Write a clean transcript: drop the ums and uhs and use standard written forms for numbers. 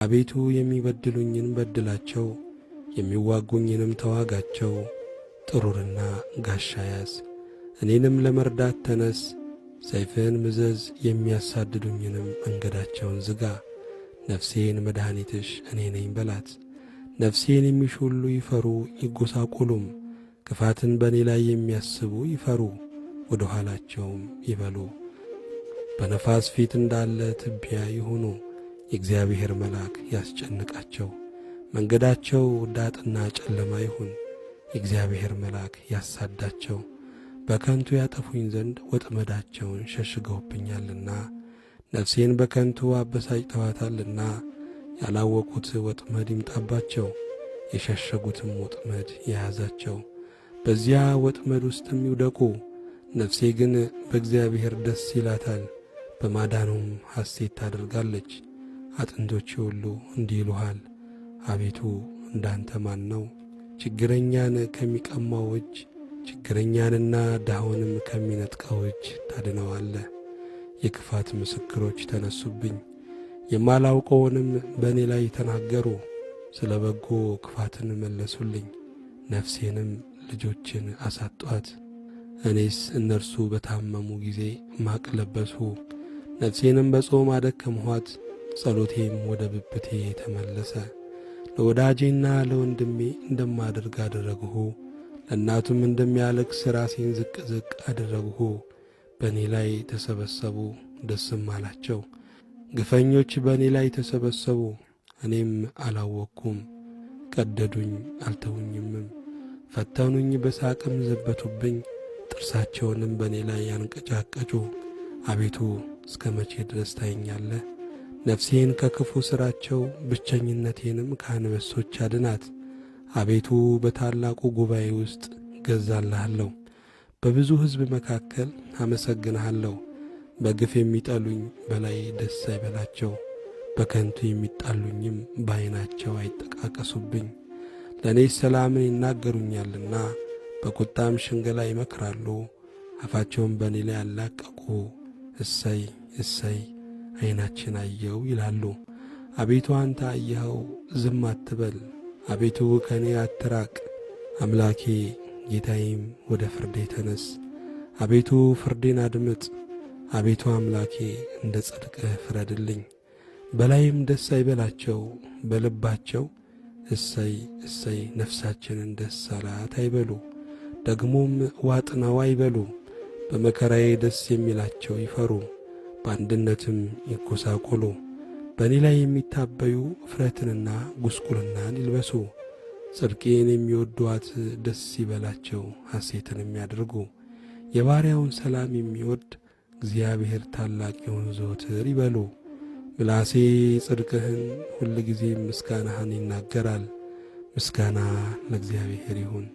አቤቱ የሚበድሉኝን በድላቸው፣ የሚዋጉኝንም ተዋጋቸው። ጥሩርና ጋሻ ያዝ፣ እኔንም ለመርዳት ተነስ። ሰይፍህን ምዘዝ፣ የሚያሳድዱኝንም መንገዳቸውን ዝጋ። ነፍሴን መድኃኒትሽ እኔ ነኝ በላት። ነፍሴን የሚሹ ሁሉ ይፈሩ ይጐሳቆሉም። ክፋትን በእኔ ላይ የሚያስቡ ይፈሩ፣ ወደ ኋላቸውም ይበሉ። በነፋስ ፊት እንዳለ ትቢያ ይሁኑ። የእግዚአብሔር መልአክ ያስጨንቃቸው። መንገዳቸው ዳጥና ጨለማ ይሁን። የእግዚአብሔር መልአክ ያሳዳቸው። በከንቱ ያጠፉኝ ዘንድ ወጥመዳቸውን ሸሽገውብኛልና ነፍሴን በከንቱ አበሳጭተዋታልና። ያላወቁት ወጥመድ ይምጣባቸው፣ የሸሸጉትም ወጥመድ የያዛቸው፣ በዚያ ወጥመድ ውስጥም ይውደቁ። ነፍሴ ግን በእግዚአብሔር ደስ ይላታል፣ በማዳኑም ሐሴት ታደርጋለች። አጥንቶቼ ሁሉ እንዲህ ይሉሃል፣ አቤቱ እንዳንተ ማን ነው? ችግረኛን ከሚቀማው እጅ ችግረኛንና ድሃውንም ከሚነጥቀው እጅ ታድነዋለህ። የክፋት ምስክሮች ተነሱብኝ፣ የማላውቀውንም በእኔ ላይ ተናገሩ። ስለ በጎ ክፋትን መለሱልኝ፣ ነፍሴንም ልጆችን አሳጧት። እኔስ እነርሱ በታመሙ ጊዜ ማቅ ለበስሁ፣ ነፍሴንም በጾም አደከምኋት። ጸሎቴም ወደ ብብቴ ተመለሰ። ለወዳጄና ለወንድሜ እንደማደርግ አደረግሁ። ለእናቱም እንደሚያለቅስ ራሴን ዝቅ ዝቅ አደረግሁ። በእኔ ላይ ተሰበሰቡ፣ ደስም አላቸው። ግፈኞች በእኔ ላይ ተሰበሰቡ፣ እኔም አላወቅኩም። ቀደዱኝ፣ አልተውኝምም። ፈተኑኝ፣ በሳቅም ዘበቱብኝ። ጥርሳቸውንም በእኔ ላይ ያንቀጫቀጩ። አቤቱ እስከ መቼ ድረስ ታየኛለህ? ነፍሴን ከክፉ ሥራቸው ብቸኝነቴንም ከአንበሶች አድናት። አቤቱ በታላቁ ጉባኤ ውስጥ እገዛልሃለሁ፣ በብዙ ሕዝብ መካከል አመሰግንሃለሁ። በግፍ የሚጠሉኝ በላይ ደስ አይበላቸው፣ በከንቱ የሚጣሉኝም በዓይናቸው አይጠቃቀሱብኝ። ለእኔ ሰላምን ይናገሩኛልና በቁጣም ሽንገላ ይመክራሉ። አፋቸውን በእኔ ላይ አላቀቁ። እሰይ እሰይ ዓይናችን አየው ይላሉ። አቤቱ አንተ አየኸው፣ ዝም አትበል። አቤቱ ከእኔ አትራቅ። አምላኬ ጌታዬም ወደ ፍርዴ ተነስ። አቤቱ ፍርዴን አድምጥ። አቤቱ አምላኬ እንደ ጽድቅህ ፍረድልኝ። በላይም ደስ አይበላቸው፣ በልባቸው እሰይ እሰይ ነፍሳችንን ደስ አላት አይበሉ። ደግሞም ዋጥነው አይበሉ። በመከራዬ ደስ የሚላቸው ይፈሩ፣ በአንድነትም ይጐሳቆሉ። በእኔ ላይ የሚታበዩ እፍረትንና ጉስቁልናን ይልበሱ። ጽድቄን የሚወዱአት ደስ ይበላቸው፣ ሐሴትን የሚያደርጉ። የባሪያውን ሰላም የሚወድ እግዚአብሔር ታላቅ ይሁን ዘወትር ይበሉ። ምላሴ ጽድቅህን ሁልጊዜም ምስጋናህን ይናገራል። ምስጋና ለእግዚአብሔር ይሁን።